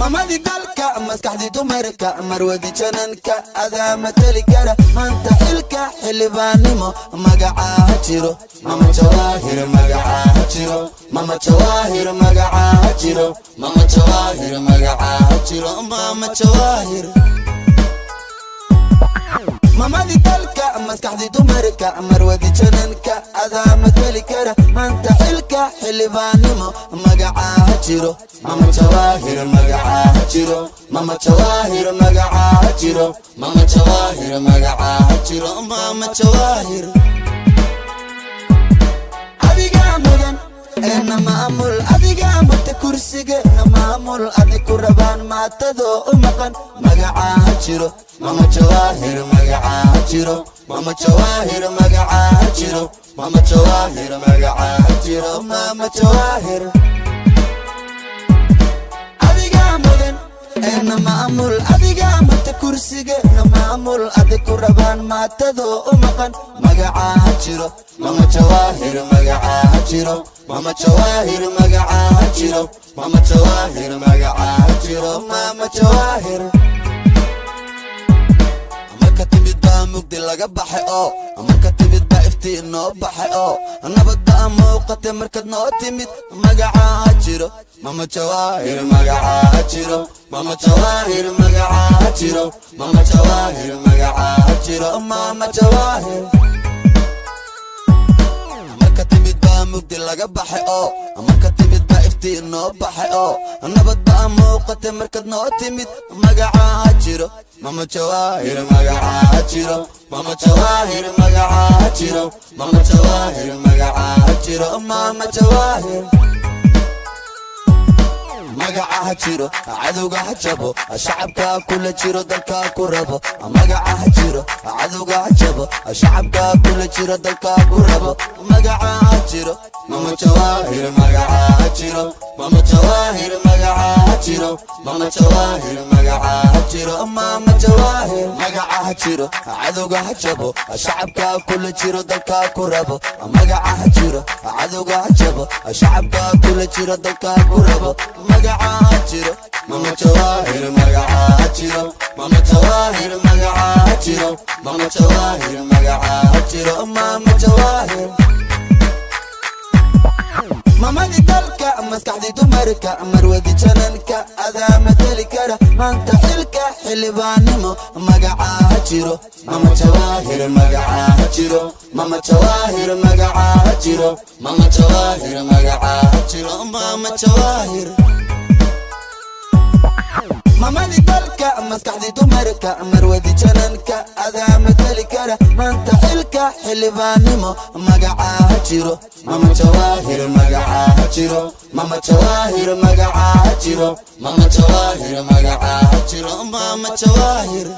Mamadii dalka, maskaxdii dumarka, marwadi jananka, adaa matali kara maanta xilka xildhibaannimo. Magacaa ha jiro, Mama Jawaahir, magacaa ha jiro, Mama Jawaahir, magacaa ha jiro, Mama Jawaahir, magacaa ha jiro, Mama Jawaahir. Mamadii dalka, maskaxdii dumarka, marwadi jananka, adaa matali kara maanta xilka xildhibaannimo. Magacaa ha jiro, Mama Jawaahir, magacaa ha jiro, Mama Jawaahir, magacaa ha jiro, Mama Jawaahir, magacaa ha jiro, Mama Jawaahir. Adigaa mudan eena maamul, adigaa mata kursigeena maamul, adig ku rabaan maatadoo u maqan. Magacaa ha jiro, Mama Jawaahir, magacaa ha jiro, Mama Jawaahir, magacaa ha jiro, Mama Jawaahir, magacaa ha jiro, Mama Jawaahir. Adigaa mudan eena maamul, adigaa mata kursigeena maamul, adig ku rabaan maatadoo u maqan. Magacaa ha jiro, Mama Jawaahir, magacaa ha jiro, Mama Jawaahir, magacaa ha jiro, Mama Jawaahir, magacaa ha jiro, Mama Jawaahir. Marka timid baa mugdi laga baxay oo marka timid baa iftiin noo baxay oo nabad baa muuqatay markaad noo timid. Magacaa ha jiro, Mama Jawaahir, magacaa ha jiro, Mama Jawaahir, magacaa ha jiro, Mama Jawaahir, magacaa ha jiro, Mama Jawaahir. Marka timid baa mugdi laga baxay oo marka timid baa iftiin noo baxay oo nabad baa muuqatay markaad noo timid. Magacaa ha jiro, Mama Jawaahir, magacaa ha jiro, Mama Jawaahir, magacaa ha jiro, Mama Jawaahir, magacaa ha jiro, Mama Jawaahir. Magaca ha jiro, cadowga ha jabo, shacabka kula jiro, dalka ku rabo. Magaca ha jiro, cadowga ha jabo, shacabka kula jiro, dalka ku rabo. Magaca ha jiro, Mama Jawaahir, magaca ha jiro, Mama Jawaahir, magaca ha jiro, Mama Jawaahir, magaca ha jiro, Mama Jawaahir. Magaca ha jiro, cadowga ha jabo, shacabka kula jiro, dalka ku rabo. Magaca ha jiro, cadowga ha jabo, shacabka kula jiro, dalka ku rabo. Magaca ha jiro, Mama Jawaahir, magaca ha jiro, Mama Jawaahir, magaca ha jiro, Mama Jawaahir, magaca ha jiro, Mama Jawaahir. Mamadii dalka, maskaxdii dumarka, marwadi jananka, adaa matali kara maanta xilka xildhibaannimo. Magacaa ha jiro, Mama Jawaahir, magacaa ha jiro, Mama Jawaahir, magacaa ha jiro, Mama Jawaahir, magacaa ha jiro, Mama Jawaahir. Mamadii dalka, maskaxdii dumarka, marwadi jananka, adaa matali kara maanta xilka xildhibaannimo. Magacaa ha jiro, Mama Jawaahir, magacaa ha jiro, Mama Jawaahir, magacaa ha jiro, Mama Jawaahir, magacaa ha jiro, Mama Jawaahir.